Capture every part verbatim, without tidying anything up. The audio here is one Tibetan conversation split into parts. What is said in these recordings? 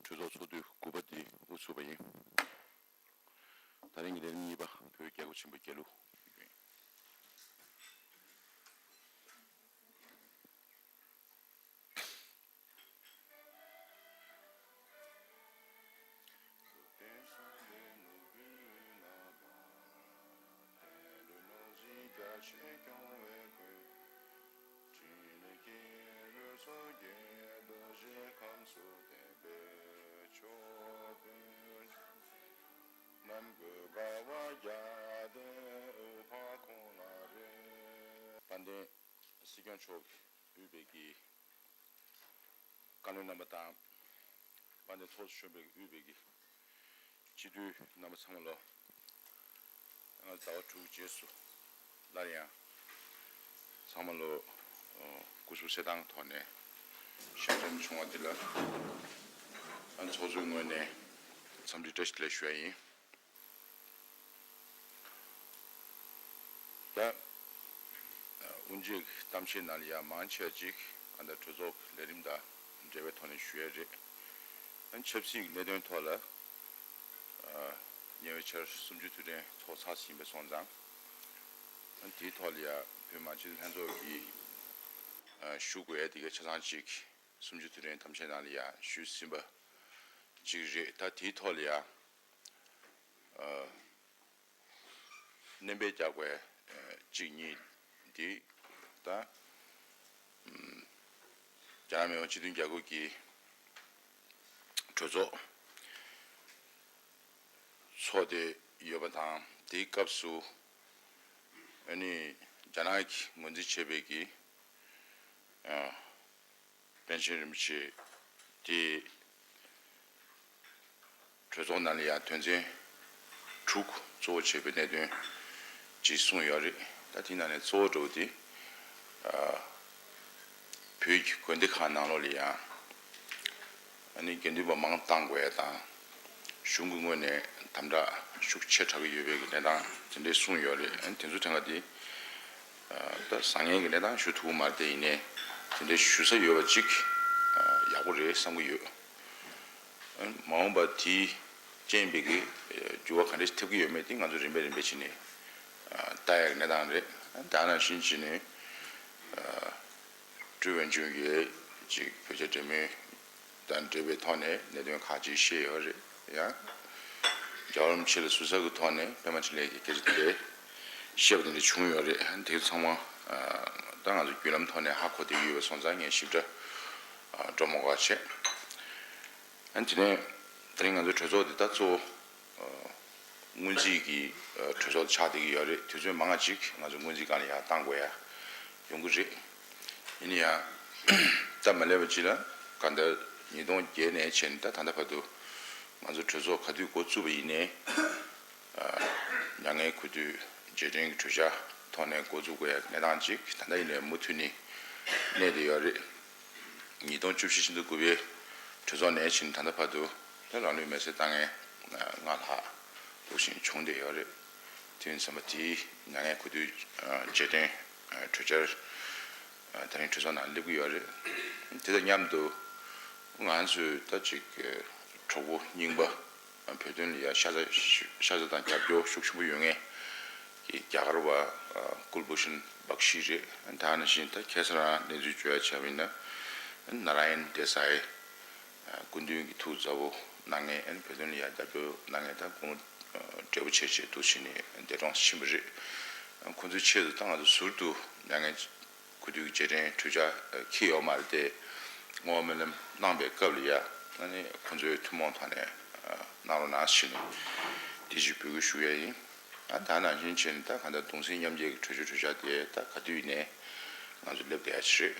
གྲོས་ཚོགས་ཚོགས་དུས་དགུ་པ་འདི་དབུ་ཚུགས་པ་ཡིན། ད་རིང་གི་ལས་རིམ་གཉིས་པ་བོད་རྒྱལ་སྒོ་ཆེན་པོའི་རྒྱལ་གླུ། དཔལ་ལྡན་སྲིད་སྐྱོང་མཆོག་གིས་དབུས་པའི་གི་བཀའ་བློན་རྣམ་པ་དང་། དཔལ་ལྡན་ཚོགས་གཙོ་གཞོན་པའི་དབུས་པའི་གི་སྤྱི་འཐུས་རྣམ་པ་ཚང་མ་ལོ། ང་ཟླ་བ་དྲུག་རྗེས་སུ་སླར་ཡང་ཚང་མ་ལོ། ཨོ། སྐུ་གཟུགས་གསལ་ཐང་ཐོག་ནས་ཞལ་འཛོམས་བྱུང་བ་འདི་ལ་ང་ཚོགས་གཙོའི་ངོས་ནས་འཚམས་འདྲི་བཀྲ་ཤིས་བདེ་ལེགས་ཞུ་ཡ་ཡིན། ད་དབུ་འབྱེད་ཀྱི་གཏམ་བཤད་ནང་ལ་ཡང་མང་ཆེ་ཅིག་གང་ལྟར་གྲོས་ཚོགས་ཀྱི་ལས་རིམ་དང་འབྲེལ་བའི་ཐོག་ནས་ཞུ་ཡས་རེད། ཨ་ནི་ཆབ་སྲིད་ཀྱི་གནད་དོན་ཐོག་ལ་ཉེ་བའི་ཆར་གསུམ་བཅུའི་དུས་དྲན་ཚོགས་ཚར་ཟིན་པ་སོང་ཙང་། ཨ་ནི་དེའི་ཐོག་ལ་ཡང་བོད་མི་མང་སྤྱི་འཐུས་ལྷན་ཚོགས་ཀྱིས་ཞུ་དགོས་ཡས་དེ་གའི་ཆ་ཚང་ཅིག་གསུམ་བཅུའི་དུས་དྲན་གཏམ་བཤད་ནང་ལ་ཡང་ཞུས་ཟིན་པ་ཅིག་རེད། ད་དེའི་ཐོག་ལ་ཡང་། སྣོན་པ་རྒྱག་པའི་གཅིག་གཉིས་འདི་ད་རྒྱ་ནག་མི་དམངས་སྤྱི་མཐུན་རྒྱལ་ཁབ་ཀྱི་གྲོས་ཚོགས་ཚོགས་ཏེ་ཡོད་པ་དང་། དེའི་སྐབས་སུ་ཨ་ནི་རྒྱ་ནག་གིས་ངོས་འཛིན་བྱས་པའི་གི་པཎ་ཆེན་རིན་པོ་ཆེ་དེ་གྲོས་ཚོགས་ནང་ལ་ཡང་དོན་ཚན་དྲུག་གཙོ་བོ་བྱས་པའི་གནད་དོན་ཅིག་གསུངས་ཡོད་རེད། ད་དེ་ནང་ནས་གཙོ་བོ་འདྲ་བོ་དེ་བོད་ཀྱི་དགོན་སྡེ་ཁག་ནང་ལོགས་ལ་ཡང་ཨ་ནི་དགེ་འདུན་པ་མང་བཏང་དགོས་ཡ་དང་། གཞུང་གི་ངོས་ནས་དམ་དྲག་ཤུགས་ཆེ་དྲགས་ཀྱི་ཡོད་པའི་གི་གནས་སྟངས་དེ་འདྲས་གསུངས་ཡོད་རེད། ཨ་ནི་དེ་ཚོ་ཐད་ཀ་དེ། ད་བཟང་ངན་གྱི་གནས་སྟངས་ཞུ་ཐུབ་ཀྱི་མ་རེད་དེ། ཡིན་ནའི་དེ་འདྲའི་ཞུ་ས་ཡོད་པ་ཅིག་ཡག་པོ་རེད་བསམ་གྱི་ཡོད། མ་འོངས་པ་དེའི་རྐྱེན་པས་ཀྱི་འགྱུར་བ་ག་འདྲ་ཞིག་ཐེབས་ཀྱི་ཡོད་མེད་དེ་ང་ཚོ་རིམ་པས་རིམ་པས་བྱས་ནས་ལྟ་ཡག་གི་གནས་སྟངས་རེད། ད་ནང་བཞིན་བྱས་ནས་ཀྲུའུ་ཝེན་ཅུན་གྱིས་ཅིག་བོད་རྒྱ་འབྲེལ་མོལ་དང་འབྲེལ་བའི་ཐོག་ནས་གནད་དོན་ཁག་ཅིག་བཤད་ཡོད་རེད། ཡང་རྒྱལ་བ་རིན་པོ་ཆེ་ལ་ཟུར་ཟ་གི་ཐོག་ནས་པད་མ་འཕྲིན་ལས་ཀྱི་སྐད་ཆ་དེ་འདྲ་བཤད་པ་དེ་འདྲ་བྱུང་ཡོད་རེད། དེ་ཚང་མ་ད་ང་ཚོ་བརྒྱུད་ལམ་ཐོག་ནས་ཧ་གོ་བསྡད་ཀྱི་ཡོད་པ་སོང་ཙང་ངས་ཞིབ་ཕྲ་སྤྲོ་མོ་ག་བྱས། དེ་ནས་དེ་རིང་ང་ཚོའི་གྲོས་ཚོགས་འདི་ད་གཙོ་བོ། སྔོན་རྩིས་ཀྱི་གྲོས་ཚོགས་ཆགས་བསྡད་ཀྱི་ཡོད་རེད། དུས་ཚོད་མང་ང་ཅིག་ང་ཚོ་སྔོན་རྩིས་སྒང་ལ་ཡར་བཏང་དགོས་ཡ་ཡོང་གི་རེད། ཡིན་ན་ཡང་ད་མ་སླེབས་པ་ཅིག་ལ་གང་ལྟར་ཉིས་སྟོང་བརྒྱད་ནས་བྱས་ནས་ད་ད་ལྟ་བར་དུ་ང་ཚོ་གྲོས་ཚོགས་ག་དུས་འགོ་བཙུགས་པ་ཡིན་ནའི་མྱ་ངན་གུས་འདུད་རྗེས་དྲན་གྱི་གྲོས་འཆར་ཐོག་ནས་འགོ་འཛུགས་དགོས་ཡ་གནས་སྟངས་ཅིག་ད་ལྟ་ཡིན་ནའི་མུ་མཐུད་ནས་གནས་བསྡད་ཡོད་རེད། ཉིས་སྟོང་བཅུ་བཞི་ཕྱི་ཟླ་དགུ་པའི་གྲོས་ཚོགས་ནས་བྱས་ནས་ད་ལྟ་བར་དུ་ད་ལམ་ལུགས་མེ་སྲེག་བཏང་མཁན་ལྔ་ལྷག་འདུག་བཞིན་བྱུང་བསྡད་ཡོད་རེད། དུས་ཡུན་ཙམ་པ་དེའི་མྱ་ངན་གུས་འདུད་རྗེས་དྲན་གྲོས་འཆར་དེ་རིང་གྲོས་ཚོགས་ནང་སླེབས་ཀྱི་ཡོད་རེད། དེ་དང་མཉམ་དུ་ང་ཚོས་ད་ཅིག་གྲོགས་པོ་རྙིང་པ། བོད་དོན་ལ་ཡ་ཤ་ཚ་ཤ་ཚ་དང་རྒྱབ་སྐྱོར་ཤུགས་ཆེན་པོ་ཡོད་མཁན་གྱི་རྒྱ་གར་བ་ཀུལ་བྷུ་ཤན་བྷག་ཤི་རེད། ད་ནང་བཞིན་ད་ཁ་སང་རང་གནས་ཚུལ་བརྗོད་ཡ་བྱས་པ་ཡིན་ན་ན་ར་ཡན་དེ་སའི་སྐུ་མདུན་གྱི་ཐུགས་མཛའ་བོ་གནང་མཁན། བོད་དོན་ལ་ཡ་རྒྱབ་སྐྱོར་གནང་མཁན་ད་དགུང་ལོ་བགྲེས་པོ་ཆེ་ཆེ་འདུག་བྱས་ནས་འདས་གྲོངས་ཕྱིན་པ་རེད། ཁོང་ཚོའི་ཆེད་དུ་ད་ང་ཚོ་ཟུར་དུ་མྱ་ངན་གུས་འདུད་ཀྱི་རྗེས་དྲན་གྲོས་འཆར་འཁྱེར་ཡོད་མ་རེད་དེ། བསྔོ་བ་སྨོན་ལམ་གནང་པའི་སྐབས་ལ་ཡ་ཨ་ནི་ཁོང་ཚོའི་ཐུན་མོང་ཐོག་ནས་གནང་རོགས་གནང་ཞེས་ནས་དེ་ཅིག་འབོད་སྐུལ་ཞུ་ཡ་ཡིན། ཨ་ད་ནང་བཞིན་བྱས་ནས་ད་གང་ལྟར་གདུང་སེམས་མཉམ་སྐྱེད་ཀྱི་གྲོས་ཆོད་གྲོས་འཆར་དེ་ད་ག་དུས་ནས་ང་ཚོ་སླེབས་བསྡད་ཡ་ཅིག་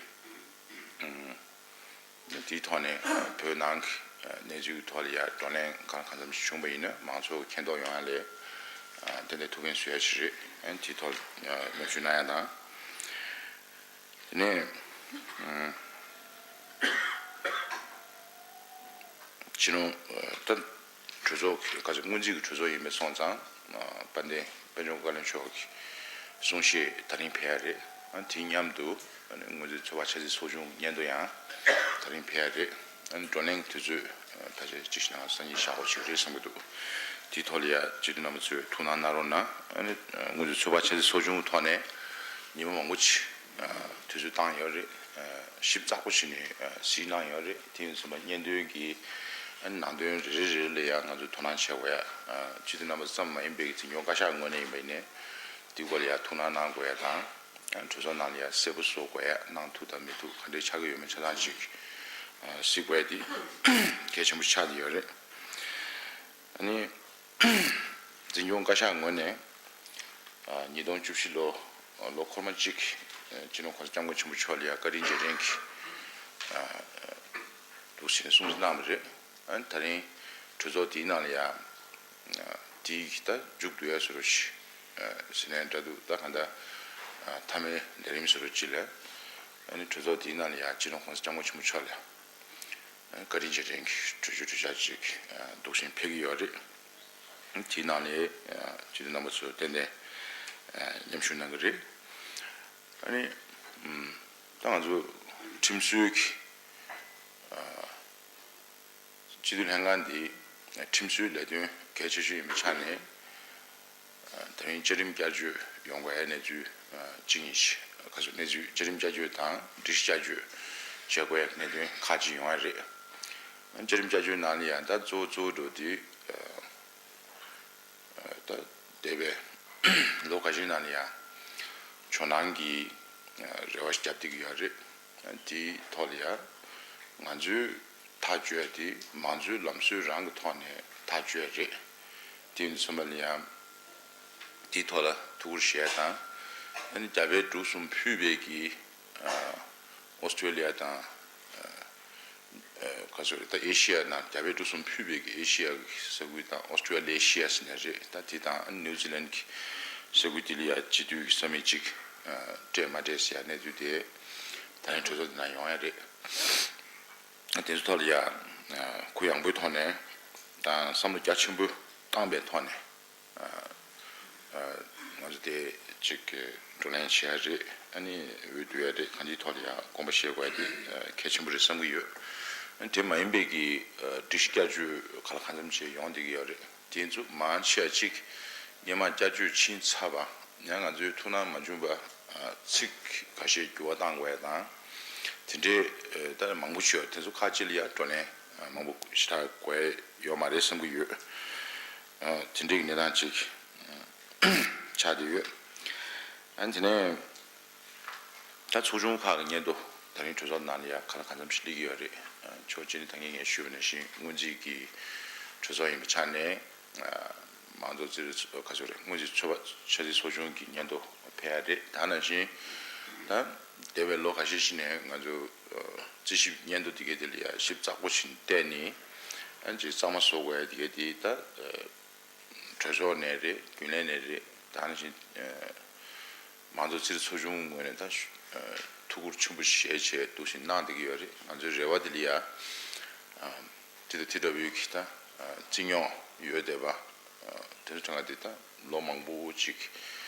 རེད། དེའི་ཐོག་ནས་བོད་ནང་གི་གནས་ཚུལ་གྱི་ཐོག་ལ་ཡ་བགྲོ་གླེང་གང་ལ་གང་འཚམ་ཞིག་བྱུང་བ་ཡིན་ན་མང་ཚོགས་ཀྱིས་མཁྱེན་རྟོགས་ཡོང་ཡ་ལ་ཏན་ཏན་ཐུགས་ཕན་གསོས་ཡ་ཞིག་རེད། དེའི་ཐོག་ལ་ཉམས་ཞིབ་གནང་ཡ་དང་། དེ་ནས་ཕྱི་ལོ་ད་གྲོས་ཚོགས་ཀྱི་ག་ཚོད་སྔོན་རྩིས་ཀྱི་གྲོས་ཚོགས་ཡིན་པས་སོང་ཙང་དཔལ་ལྡན་དཔལ་འབྱོར་བཀའ་བློན་མཆོག་གི་གསུང་བཤད་དེ་རིང་ཕེབས་ཡ་རེད། དེ་མཉམ་དུ་སྔོན་རྩིས་ཚོད་དཔག་ཆབ་སྲིད་ཚོགས་ཆུང་སྙན་ཐོ་ཡང་དེ་རིང་ཕེབས་ཡ་རེད། བགྲོ་གླེང་དུས་ཚོད་ཕལ་ཆེར་གཅིག་བཞི་ནང་སང་ཉིན་བཞག་དགོས་ཅིག་རེད་བསམ་གྱི་འདུག་དེའི་ཐོག་ལ་ཡ་སྤྱི་འཐུས་རྣམ་པ་ཚོས་ཐུགས་སྣང་གནང་རོགས་གནང་། ཨ་ནི་སྔོན་ཚུད་ཚོད་དཔག་ཆ་ཚིག་ཚོགས་ཆུང་གི་ཐོག་ནས་ཉིན་མོ་མང་པོ་ཅིག་དུས་ཚོད་བཏང་ཡོད་རེད། ཞིབ་ཚགས་པོ་བྱས་ནས་གཟིགས་གནང་ཡོད་རེད། དེ་ཡིན་ཙང་མ་སྙན་དོན་གྱི་ཨ་ནི་ནང་དོན་རེ་རེ་རེ་ལ་ཡ་ང་ཚོས་དོ་སྣང་བྱེད་དགོས་ཡ། སྤྱི་འཐུས་རྣམ་པ་ཙམ་མ་ཡིན་པའི་འཛིན་སྐྱོང་བཀའ་ཤག་ངོས་ནས་ཡིན་པ་ཡིན་ནའི་དེའི་སྐོར་ལ་ཡ་ཐུགས་སྣང་གནང་དགོས་ཡ་དང་། གྲོས་ཚོགས་ནང་ལ་ཡ་གསལ་པོ་བཟོ་དགོས་ཡ། གནང་ཐུབ་དང་མི་ཐུབ་ག་འདྲས་ཆགས་ཀྱི་ཡོད་མེད་ཆ་ཚང་ཅིག་གཟིགས་དགོས་ཡ་དེ་གལ་ཆེན་པོ་ཆགས་ཀྱི་ཡོད་རེད། ཨ་ནི། འཛིན་སྐྱོང་བཀའ་ཤག་ངོས་ནས་ཉིས་སྟོང་བཅུ་བཞི་ལོ་ལོ་འཁོར་མ་གཅིག་སྤྱི་ནོར་༸གོང་ས་༸སྐྱབས་མགོན་ཆེན་པོ་མཆོག་ལ་ཡ་བཀའ་དྲིན་རྗེས་དྲན་གྱི་འདུག་ཟེར་ནས་གསུང་བཤད་གནང་བ་རེད། ཨ་ནི་ད་རིང་གྲོས་ཚོགས་འདིའི་ནང་ལ་ཡ་དེའི་ད་མཇུག་བསྡུ་ཡ་བཟོ་འདྲ་ཞིག་ཟེར་ནའི་འདྲ་འདུག་ད་གང་ལྟར་མཐའ་མའི་ལས་རིམ་བཟོ་འདྲ་ཅིག་ལ་ཨ་ནི་གྲོས་ཚོགས་འདིའི་ནང་ལ་ཡ་སྤྱི་ནོར་༸གོང་ས་༸སྐྱབས་མགོན་ཆེན་པོ་མཆོག་ལ། བཀའ་དྲིན་རྗེས་དྲན་གྱི་གྲོས་ཆོད་གྲོས་འཆར་ཅིག་འདུག་བཞིན་ཕེབས་ཀྱི་ཡོད་རེད། དེའི་ནང་ནས་སྤྱི་འཐུས་རྣམ་པ་ཚོས་ཏན་ཏན་མཉམ་ཞུགས་གནང་གི་རེད། ཨ་ནི་ད་ང་ཚོ་ཁྲིམས་བཟོའི་གི་སྤྱི་འཐུས་ལྷན་ཁང་འདི་ཁྲིམས་བཟོའི་ལས་དོན་གལ་ཆེ་ཤོས་ཡིན་པའི་ཆ་ནས། དེ་རིང་བཅའ་ཁྲིམས་བསྐྱར་བཅོས་ཡོང་དགོས་ཡའི་གནས་ཚུལ་གཅིག་ཡིན་ཞིང་། ག་ཚོད་གནས་ཚུལ་བཅའ་ཁྲིམས་བསྐྱར་བཅོས་དང་སྒྲིག་གཞི་བསྐྱར་བཅོས་བྱེད་དགོས་ཡའི་གནད་དོན་ཁག་ཅིག་ཡོང་ཡ་རེད། བཅའ་ཁྲིམས་བསྐྱར་བཅོས་ནང་ལ་ཡང་ད་གཙོ་བོ་གཙོ་བོ་འགྲོ་དུས་ད་འདས་པའི་ལོ་ཁ་ཤས་ནང་ལ་ཡང་ཇོ་ནང་གི་རེ་བ་ཞིག་བརྒྱབ་བསྡད་ཀྱི་ཡོད་རེད། དེའི་ཐོག་ལ་ཡང་ང་ཚོས་ཐག་གཅོད་ཡ་དེ་མང་གཙོའི་ལམ་སྲོལ་རང་གི་ཐོག་ནས་ཐག་གཅོད་ཡ་རེད། དེ་ཡིན་དུས་ཙམ་པ་ལ་ཡང་དེའི་ཐོག་ལ་ཐུགས་ཁུར་བཞེས་ཡ་དང་། ཨ་ནི་རྒྱ་བལ་འབྲུག་གསུམ་ཕུད་པའི་གི་ཨོ་སི་ཀྲོ་ལི་ཡ་དང་ག་ཚོད་རེད། ད་ཨེ་ཤི་ཡ་ནང་རྒྱ་བལ་འབྲུག་གསུམ་ཕུད་པའི་གི་ཨེ་ཤི་ཡ་གི་ས་ཁུལ་དང་ཨོ་སི་ཀྲོ་ལི་ཡ་ཟེར་ན་རེད། ད་དེ་དང་ཨ་ནི་ནིའུ་ཛི་ལན་གི་ས་ཁུལ་དེ་ལ་ཡ་སྤྱི་འཐུས་ཀྱི་ས་མིག་གཅིག་སྤྲད་མ་སྤྲད་ཟེར་ཡ་གནས་ཚུལ་དེ་ད་རིང་གྲོས་ཚོགས་འདི་ནང་ཡོང་ཡ་རེད། དེ་ཚོ་ཐོག་ལ་ཡ་གུ་ཡངས་པོའི་ཐོག་ནས་དང་བསམ་བློ་རྒྱ་ཆེན་པོ་བཏང་པའི་ཐོག་ནས་ང་ཚོ་དེ་གཅིག་བགྲོ་གླེང་བྱེད་ཡ་རེད། ཨ་ནི་འོས་བསྡུ་ཡ་རེད། གང་ཅིའི་ཐོག་ལ་ཡ་དགོངས་པ་བཞེས་དགོས་ཡ་དེ་གལ་ཆེན་པོ་རེད་བསམ་གྱི་ཡོད། ཨ་ནི་དེ་མ་ཡིན་པའི་གི་སྒྲིག་གཞི་བསྐྱར་བཅོས་ག་ལ་གང་འཚམ་ཞིག་ཡོང་བསྡད་ཀྱི་ཡོད་རེད། དེ་ཚོ་མང་ཆེ་བ་གཅིག་སྔོན་མ་བསྐྱར་བཅོས་ཕྱིན་ཚར་བ་ཡང་ང་ཚོའི་ཐུགས་སྣང་མ་བྱུང་བ་ཚིག་ཁ་ཤས་འགྱུར་བ་བཏང་དགོས་ཡ་དང་། དེ་འདྲའི་ད་མང་པོ་ཞིག་ཡོད། དེ་ཚོ་ཁག་ཅིག་ལ་ཡ་བགྲོ་གླེང་མང་པོ་ཞེ་དྲག་དགོས་ཡ་ཡོད་མ་རེད་བསམ་གྱི་ཡོད། དེ་འདྲའི་གནས་སྟངས་ཅིག་ཆགས་བསྡད་ཡོད། ཨ་ནི་དེ་ནས་ད་ཚོགས་ཆུང་ཁག་གི་སྙན་ཐོ་ད་རིང་གྲོས་ཚོགས་ནང་ལ་ཡ་ག་ལ་གང་འཚམ་ཞིག་སླེབས་ཀྱི་ཡོད་རེད། ཕྱོགས་གཅིག་ནས་ད་གིན་ངས་ཞུས་པ་ནང་བཞིན་སྔོན་རྩིས་ཀྱི་གྲོས་ཚོགས་ཡིན་པའི་ཆ་ནས། མང་གཙོ་རྩིས་རིག་ཚོགས་ག་ཚོད་རེད། སྔོན་རྩིས་ཚོགས་པ་ཆབ་སྲིད་ཚོགས་ཆུང་གི་སྙན་ཐོ་ཕེབས་ཡ་རེད། ད་ནང་བཞིན་ད་འདས་པའི་ལོ་ཁ་ཤས་ཤིག་ནས་ང་ཚོ་རྩིས་ཞིབ་སྙན་ཐོ་དེ་གའི་དེ་ལ་ཡ་ཞིབ་ཚགས་པོ་ཞིག་བལྟས་ནས་ཨ་ཅིག་གཙང་མ་བཟོ་དགོས་ཡ་དེ་གའི་དེ་ད་གྲོས་ཚོགས་ནས་རེད། རྒྱུན་ལས་ནས་རེད། ད་ནང་བཞིན་མང་གཙོ་རྩིས་རིག་ཚོགས་ཆུང་ངོས་ནས་ད་ཐུགས་ཁུར་ཆེན་པོ་བཞེས་བྱས་འདུག་བཞིན་གནང་བསྡད་ཀྱི་ཡོད་རེད། ང་ཚོའི་རེ་བ་དེ་ལ་ཡ་དེ་ད་ཊི་ཌབ་ལིའུ་གི་ད་རྩིས་རྙོག་ཡོད་བསྡད་པ། དེ་ཚོ་གྲངས་ཀ་དེ་ད་ལོ་མང་པོ་ཅིག་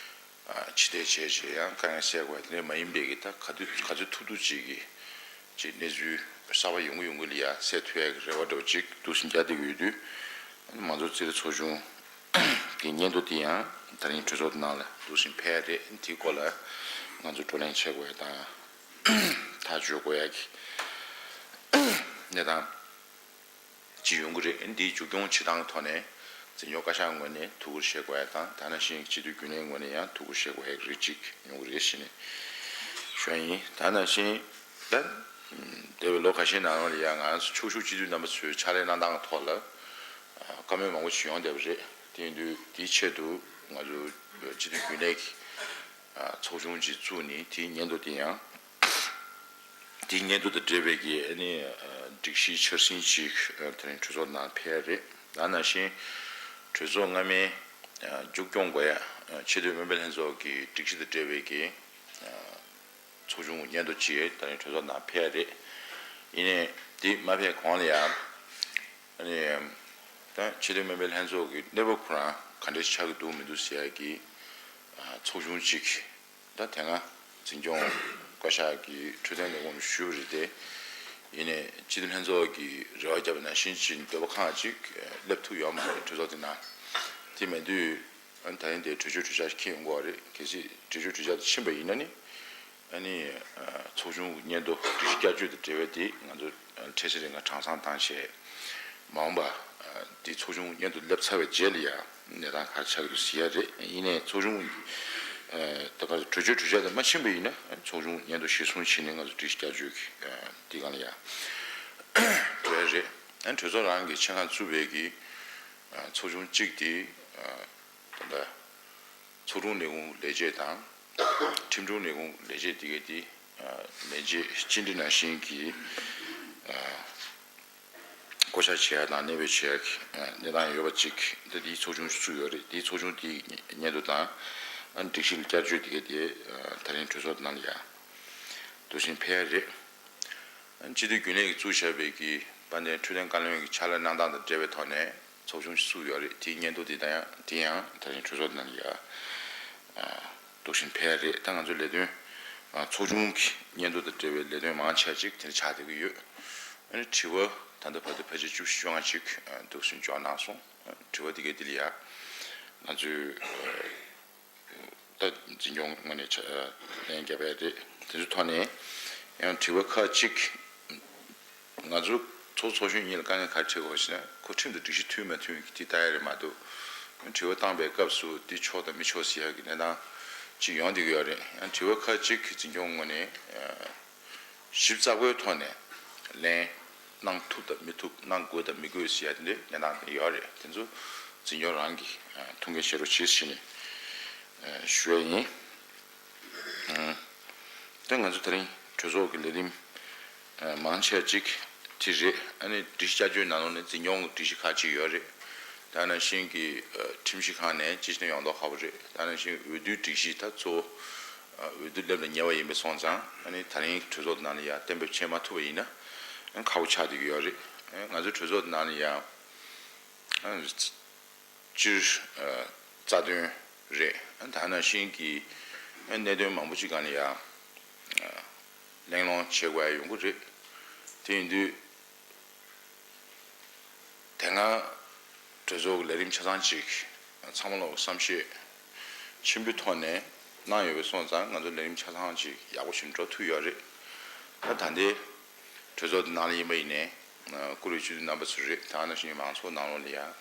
ཕྱི་བལྟས་བྱས་བྱས་ཡང་དཀའ་ངལ་སེལ་དགོས་ཡ་དེ་འདྲ་མ་ཡིན་པའི་གི་ད་ག་དུས་ག་ཚོད་ཐུབ་ཐུབ་ཅིག་གི་ཅིག་གནས་ཚུལ་གསར་པ་ཡོང་གི་ཡོང་གི་ལ་ཡ་སེལ་ཐུབ་ཡ་གི་རེ་བ་འདྲ་བོ་ཅིག་འདུག་བཞིན་རྒྱག་བསྡད་ཀྱི་ཡོད་དུས། མང་གཙོ་རྩིས་རིག་ཚོགས་ཆུང་གི་སྙན་ཐོ་དེ་ཡང་ད་རིང་གྲོས་ཚོགས་ནང་ལ་འདུག་བཞིན་ཕེབས་ཡ་རེད། དེའི་སྐོར་ལ་ང་ཚོ་བགྲོ་གླེང་བྱེད་དགོས་ཡ་དང་ཐག་གཅོད་དགོས་ཡ་གི་གནས་སྟངས་ཅིག་ཡོང་གི་རེད། འདིའི་མཇུག་སྐྱོང་བྱེད་སྟངས་ཐོག་ནས་འཛིན་སྐྱོང་བཀའ་ཤག་ངོས་ནས་ཐུགས་ཁུར་བཞེས་དགོས་ཡ་དང་། ད་ནང་བཞིན་སྤྱི་འཐུས་རྒྱུན་ལས་ངོས་ནས་ཡང་ཐུགས་ཁུར་བཞེས་དགོས་ཡ་རིགས་གཅིག་ཡོང་གི་རེད་ཞེས་ནས་ཞུ་ཡ་ཡིན། ད་ནང་བཞིན་ད་འདས་པའི་ལོ་ཁ་ཤས་ནང་ལ་ཡང་ང་ཚོ་ཕྱོགས་བཞུགས་སྤྱི་འཐུས་རྣམ་པ་ཚོའི་ཕྱག་ལས་གནང་སྟངས་ཐོག་ལ་བཀའ་མོལ་མང་པོ་ཞིག་ཡོང་བསྡད་པ་རེད། དེ་ཡིན་དུས་དེའི་ཆེད་དུ་ང་ཚོ་སྤྱི་འཐུས་རྒྱུན་ལས་ཀྱི་ཚོགས་ཆུང་ཅིག་བཙུགས་ནས་དེའི་སྙན་ཐོ་དེ་ཡང་། དེའི་སྙན་ཐོ་དང་འབྲེལ་བའི་གི་ཨ་ནི་སྒྲིག་གཞི་འཆར་ཟིན་ཅིག་དེ་རིང་གྲོས་ཚོགས་ནང་ཕེབས་ཡ་རེད། ད་ནང་བཞིན་གྲོས་ཚོགས་སྔ་མའི་མཇུག་སྐྱོང་དགོས་ཡ་ཆེས་མཐོའི་སྨན་པའི་ལྷན་ཚོགས་ཀྱི་སྒྲིག་གཞི་དང་འབྲེལ་བའི་གི་ཚོགས་ཆུང་གི་སྙན་ཐོ་ཅིག་དེ་རིང་གྲོས་ཚོགས་ནང་ཕེབས་ཡ་རེད། ཡིན་ནའི་དེ་མ་ཕེབས་གོང་ལ་ཡང་ཨ་ནི་ད་ཆེས་མཐོའི་སྨན་པའི་ལྷན་ཚོགས་ཀྱི་གནས་བབ་ཁོ་རང་ག་འདྲས་ཆགས་ཀྱི་འདུག་མི་འདུག་ཟེར་ཡ་གི་ཚོགས་ཆུང་ཅིག་ད་དེ་སྔ་འཛིན་སྐྱོང་བཀའ་ཤག་གི་འཕྲོད་བསྟེན་ལས་ཁུངས་ཞུས་པ་རེད་དེ། ཡིན་ནའི་སྤྱི་འཐུས་ལྷན་ཚོགས་ཀྱིས་རེ་བ་བརྒྱབ་པ་ནང་བཞིན་ཅིག་འདོད་པ་ཁག་ཅིག་སླེབས་ཐུབ་ཡོད་མ་རེད། གྲོས་ཚོགས་དེ་ནང་། དེ་མེད་དུས་ད་རིང་དེ་གྲོས་ཆོད་གྲོས་འཆར་ཞིག་འཁྱེར་ཡོང་གི་ཡོད་རེད། གལ་སྲིད་གྲོས་ཆོད་གྲོས་འཆར་དེ་ཕྱིན་པ་ཡིན་ན་ནི། ཨ་ནི་ཚོགས་ཆུང་གི་སྙན་ཐོ་སྒྲིག་གཞི་བསྐྱར་བཅོས་དང་འབྲེལ་བའི་དེ་ང་ཚོ་འཕྲལ་སེལ་རིང་ལ་གྲངས་ཚང་བཏང་བྱས། མ་འོངས་པ་དེ་ཚོགས་ཆུང་སྙན་ཐོ་སླེབས་ཚར་བའི་རྗེས་ལ་ཡང་གནས་སྟངས་ག་རེ་ཆགས་ཀྱི་འདུག་ཟེར་ཡ་རེད། ཡིན་ནའི་ཚོགས་ཆུང་ད་ག་གྲོས་ཆོད་གྲོས་འཆར་དེ་མ་ཕྱིན་པ་ཡིན་ན་ཚོགས་ཆུང་སྙན་ཐོ་གཞིར་བཟུང་བྱས་ནས་ང་ཚོ་སྒྲིག་གཞི་བསྐྱར་བཅོས་ཀྱི་དེ་སྒང་ལ་ཡང་འགྲོ་ཡ་རེད། གྲོས་ཚོགས་རང་གི་ཆེད་མངགས་བཙུགས་པའི་གི་ཚོགས་ཆུང་གཅིག་དེ་ད་ལྟ་ཚོགས་དྲུང་ལས་ཁུངས་ལས་བྱེད་དང་། ཁྲིམས་དྲུང་ལས་ཁུངས་ལས་བྱེད་དེ་གའི་དེ་ལས་བྱེད་སྤྱི་འཐུས་ནང་བཞིན་གྱི་བསྐོ་བཞག་བྱེད་ཡ་དང་གནས་སྤོས་བྱེད་ཡ་གི་གནས་སྟངས་ཡོད་པ་གཅིག་ད་དེའི་ཚོགས་ཆུང་བཙུགས་ཡོད་རེད། དེའི་ཚོགས་ཆུང་དེའི་སྙན་ཐོ་དང་སྒྲིག་གཞི་ལ་བསྐྱར་བཅོས་དེ་གའི་དེ་ད་རིང་གྲོས་ཚོགས་ནང་ལ་ཡ་འདུག་སེ་ཕེབས་ཡ་རེད། སྤྱི་འཐུས་རྒྱུན་ལས་ཀྱིས་བཙུགས་བཞག་པའི་གི་དཔལ་ལྡན་འཕྲོད་བསྟེན་བཀའ་བློན་གྱི་ཕྱག་ལས་གནང་སྟངས་དང་འབྲེལ་བའི་ཐོག་ནས་ཚོགས་ཆུང་ཞིག་བཙུགས་ཡོད་རེད། དེའི་སྙན་ཐོ་དེ་དང་ཡང་དེ་ཡང་ད་རིང་གྲོས་ཚོགས་ནང་ལ་ཡ་འདུག་སེ་ཕེབས་ཡ་རེད། ད་ང་ཚོ་ལས་དོན་ཚོགས་ཆུང་གི་སྙན་ཐོ་དང་འབྲེལ་བའི་ལས་དོན་མང་ཆེ་ཅིག་དེ་འདྲ་ཆགས་བསྡད་ཀྱི་ཡོད། ཨ་ནི་དྲི་བ་ད་ལྟ་བར་དུ་ཕལ་ཆེར་བཅུ་བཞི་བཅོ་ལྔ་ཅིག་འདུག་སེ་འབྱོར་གནང་སོང་། དྲི་བ་དེ་གའི་དེ་ལ་ཡ་ང་ཚོས་ད་འཛིན་སྐྱོང་ངོས་ནས་ལན་བརྒྱབ་པ་རེད། དེ་ཚོའི་ཐོག་ནས་ཡང་དྲི་བ་ཁག་ཅིག་ང་ཚོ་ཚོགས་ཚོགས་གཞོན་གཉིས་ལ་དཀའ་ངལ་ག་རེ་འཕྲད་ཀྱི་ཡོད་ཟེར་ན། ཁོ་ཁྲིམས་དང་སྒྲིག་གཞི་མཐུན་མ་མཐུན་གྱི་དེ་ལྟ་ཡ་རེད་མ་གཏོགས། དྲི་བ་བཏང་པའི་སྐབས་སུ་འདི་ཆོག་དང་མི་ཆོག་ཟེར་ཡ་གི་གནས་སྟངས་ཅིག་ཡོང་བསྡད་ཀྱི་ཡོད་རེད། ཡང་དྲི་བ་ཁག་ཅིག་གི་འཛིན་སྐྱོང་ངོས་ནས་ཞིབ་ཚགས་པོའི་ཐོག་ནས་ལན་གནང་ཐུབ་དང་མི་ཐུབ། གནང་དགོས་དང་མི་དགོས་ཟེར་ཡ་དེ་འདྲའི་གནས་སྟངས་དེ་ཡོད་རེད། དེ་ཚོ་འཛིན་སྐྱོང་རང་གིས་ཐུགས་འགན་བཞེས་རོགས་བྱེད་ཟེར་ནས་ཞུ་ཡ་ཡིན། ད་ང་ཚོ་དེ་རིང་གྲོས་ཚོགས་ཀྱི་ལས་རིམ་མང་ཆེ་ཅིག་དེ་རེད། ཨ་ནི་སྒྲིག་གཞི་བསྐྱར་བཅོས་ནང་ལོགས་ནས་འཛིན་སྐྱོང་གི་སྒྲིག་གཞི་ཁག་ཅིག་ཡོད་རེད། ད་ནང་བཞིན་གྱི་ཁྲིམས་ཞིབ་ཁང་ནས་སྤྱི་བྱིངས་ཡོངས་རྫོགས་ཧ་གོ་རེད། ད་ནང་བཞིན་འོས་བསྡུའི་སྒྲིག་གཞི་ད་གཙོ་བོ་འོས་བསྡུ་སླེབས་ལ་ཉེ་བ་ཡིན་པ་སོང་ཙང་། ཨ་ནི་དེ་རིང་གྲོས་ཚོགས་ནང་ལ་ཡང་གཏན་འབེབས་བྱེད་མ་ཐུབ་པ་ཡིན་ན་ཁག་པོ་ཆགས་བསྡད་ཀྱི་ཡོད་རེད། ང་ཚོའི་གྲོས་ཚོགས་ནང་ལ་ཡང་སྤྱིར་རྩ་དོན་རེད། ད་ནང་བཞིན་གྱི་གནད་དོན་མང་པོ་ཅིག་སྒང་ལ་ཡང་གླེང་སློང་བྱེད་དགོས་ཡ་ཡོང་གི་རེད། དེ་ཡིན་དུས་དེ་སྔ་གྲོས་ཚོགས་ཀྱི་ལས་རིམ་ཆ་ཚང་ཅིག་ཚང་མ་ལོག་བསམ་ཤེས་ཆེན་པོའི་ཐོག་ནས་གནང་ཡོད་པ་སོང་ཙང་། ང་ཚོ་ལས་རིམ་ཆ་ཚང་ཅིག་ཡག་པོ་ཞིག་འགྲོ་ཐུབ་ཡོད་རེད། ད་ད་ལྟའི་གྲོས་ཚོགས་འདི་ནང་ལ་ཡིན་པ་ཡིན་ནའི། བཀུར་འོས་སྤྱི་འཐུས་རྣམ་པ་ཚོ་རེད། ད་ནང་བཞིན་མང་ཚོགས་ནང་ལོགས་ལ་ཡང་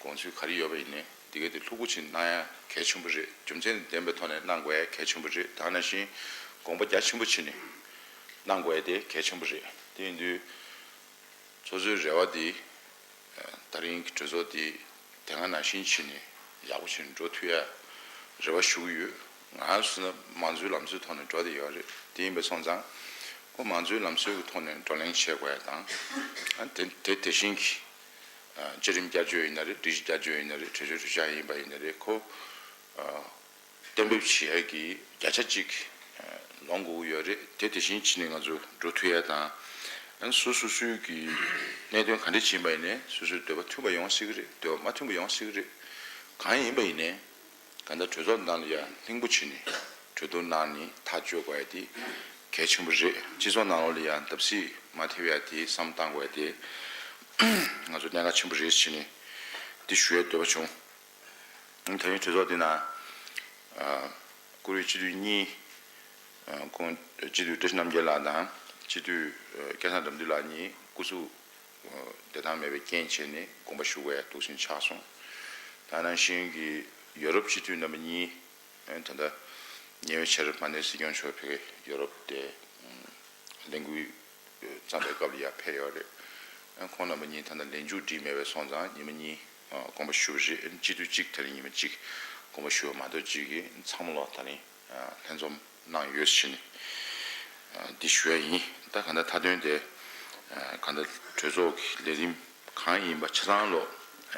དགོངས་ཚུལ་ག་རེ་ཡོད་པ་ཡིན་ནའི་འདི་གའི་དེ་ལྷུག་པོ་ཅིག་གནང་ཡ་གལ་ཆེན་པོ་རེད། རྒྱུ་མཚན་ལྡན་པའི་ཐོག་ནས་གནང་དགོས་ཡ་གལ་ཆེན་པོ་རེད། ད་ནང་བཞིན་དགོངས་པ་རྒྱ་ཆེན་པོ་བྱས་ནས་གནང་དགོས་ཡ་དེ་གལ་ཆེན་པོ་རེད། དེ་ཡིན་དུས་ཚོགས་གཙོའི་རེ་བ་དེ་ད་རིང་གི་གྲོས་ཚོགས་དེ་དེ་སྔ་ནང་བཞིན་བྱས་ནས་ཡག་པོ་བྱས་ནས་འགྲོ་ཐུབ་ཡ་རེ་བ་ཞུ་གི་ཡོད། ང་ཚོ་ན་མང་གཙོའི་ལམ་སྲོལ་ཐོག་ནས་འགྲོ་བསྡད་ཡོད་རེད། དེ་ཡིན་པ་སོང་ཙང་ཁོ་མང་གཙོའི་ལམ་སྲོལ་གྱི་ཐོག་ནས་བགྲོ་གླེང་བྱེད་དགོས་ཡ་དང་། ཨ་དེ་དེ་དེ་བཞིན་གྱི་བཅའ་ཁྲིམས་བསྐྱར་བཅོས་ཡིན་ན་རེད། སྒྲིག་གཞི་བསྐྱར་བཅོས་ཡིན་ན་རེད། གྲོས་ཆོད་གྲོས་འཆར་ཡིན་པ་ཡིན་ན་རེད། ཁོ་གཏན་འབེབས་བྱེད་ཡ་གི་བརྒྱ་ཆ་གཅིག་ལོངས་དགོས་ཀྱི་ཡོད་རེད། དེ་དེ་བཞིན་བྱས་ནས་ང་ཚོ་འགྲོ་ཐུབ་ཡ་དང་། ཨ་ནི་སོ་སོ་སོའི་གི་གནད་དོན་ག་འདྲ་ཅིག་ཡིན་པ་ཡིན་ནའི་སོ་སོའི་འདོད་པ་མཐུན་པ་ཡོང་སྲིད་ཀྱི་རེད། འདོད་པ་མ་མཐུན་པ་ཡོང་སྲིད་ཀྱི་རེད། གང་ཡིན་པ་ཡིན་ནའི་གང་ལྟར་གྲོས་ཚོགས་ནང་ལ་ཡང་ལྷིང་པོ་བྱས་ནས་གྲོས་བསྡུར་གནང་ནས་ཐག་གཅོད་དགོས་ཡ་དེ་གལ་ཆེན་པོ་རེད། སྤྱི་ཚོགས་ནང་ལོགས་ལ་ཡང་བརྡབ་གསིག་མ་ཐེབས་ཡ་དེ་བསམ་བཏང་དགོས་ཡ་དེ་ང་ཚོ་གནད་འགག་ཆེན་པོ་རེད་ཟེར་ནས་འདི་ཞུ་ཡ་འདོད་པ་བྱུང་། ད་རིང་གྲོས་ཚོགས་འདི་ནང་ཨ་བཀུར་འོས་སྤྱི་འཐུས་གཉིས། ཨ་ཁོང་སྤྱི་འཐུས་བཀྲ་ཤིས་རྣམ་རྒྱལ་ལགས་དང་སྤྱི་འཐུས་ཨ་སྐལ་བཟང་དགྲ་འདུལ་ལགས་གཉིས་སྐུ་གཟུགས་ཨ་བདེ་ཐང་མེད་པའི་རྐྱེན་བྱས་ནས་དགོངས་པ་ཞུ་དགོས་ཡ་འདུག་སེ་ཆགས་སོང་། ད་ནང་བཞིན་གྱི་ཡོ་རོབ་སྤྱི་འཐུས་རྣམ་པ་གཉིས། ཨ་ད་ལྟ་ཉེ་བའི་ཆར་ཕ་ནེ་སྲིད་སྐྱོང་མཆོག་ཕ་གི་ཡོ་རོབ་དེ་ཨ་ལས་འགུལ་བརྩམས་པའི་སྐབས་ལ་ཡར་ཕེབས་ཡོད་རེད། ཁོང་རྣམ་པ་གཉིས་ད་ལྟ་ལས་མཇུག་སྒྲིལ་མེད་པའི་སོང་ཙང་ཉི་མ་གཉིས་དགོངས་པ་ཞུ་བ་རེད། སྤྱི་འཐུས་གཅིག་དེ་རིང་ཉི་མ་གཅིག་དགོངས་པ་ཞུ་བ་མ་གཏོགས་གཅིག་གིས་ཚང་མ་ལོག་ད་རིང་ལྷན་འཛོམས་གནང་ཡོད་ཟེར་ནས་འདི་ཞུ་ཡ་ཡིན། ད་གང་ལྟར་མཐའ་དོན་དེ་གང་ལྟར་གྲོས་ཚོགས་ཀྱི་ལས་རིམ་གང་ཡིན་པ་ཆ་ཚང་ལོག་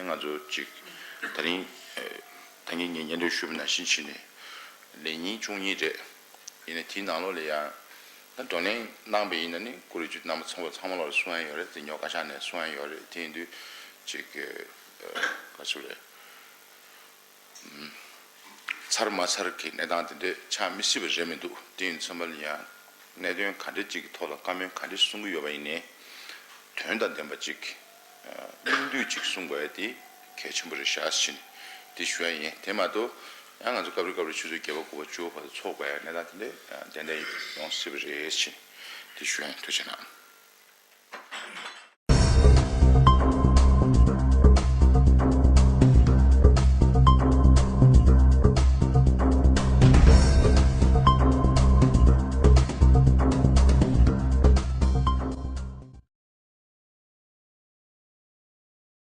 ང་ཚོ་གཅིག་ད་རིང་ད་གིན་ངས་སྙན་སྒྲོན་ཞུས་པ་ནང་བཞིན་བྱས་ནས་ལས་ཉིན་བཅུ་གཉིས་རེད། ཡིན་ནའི་དེའི་ནང་ལོགས་ལ་ཡང་ད་བགྲོ་གླེང་གནང་པ་ཡིན་ན་ནི་བཀུར་འོས་སྤྱི་འཐུས་རྣམ་པ་ཚོ་ཚང་མ་ལོག་ལ་གསུང་ཡ་ཡོད་རེད། འཛིན་སྐྱོང་བཀའ་ཤག་ནས་གསུང་ཡ་ཡོད་རེད། དེ་ཡིན་དུས་ཅིག་ག་ཚོད་རེད། ཚར་མ་ཚར་གྱི་གནས་སྟངས་དེ་འདྲས་ཆགས་མི་སྲིད་པ་རེད་མི་འདུག་དེ་ཡིན་ཚང་མ་ལ་ཡང་ གནད་དོན་ག་འདྲ་ཅིག་གི་ཐོག་ལ་བཀའ་མོལ་ག་འདྲ་གསུང་གི་ཡོད་པ་ཡིན་ནའི། དོན་དང་ལྡན་པ་ཅིག་སྙིང་བསྡུས་ཅིག་གསུང་དགོས་ཡ་དེ་གལ་ཆེན་པོ་རེད་ཤག་ཟེར་ནས་དེ་ཞུ་ཡ་ཡིན། དེ་མ་གཏོགས་ཡང་ང་ཚོ་སྐབས་རེ་སྐབས་རེ་ཆུ་ཚོད་བརྒྱད་པ་དགུ་པ་བཅུ་པ་བར་དུ་ཚོགས་པ་ཡ་གནས་སྟངས་དེ་འདྲ་ཏན་ཏན་ཡོང་སྲིད་པ་རེད་ཟེར་ནས་དེ་ཞུ་ཡ་ཡིན། ཐུགས་རྗེ་གནང་།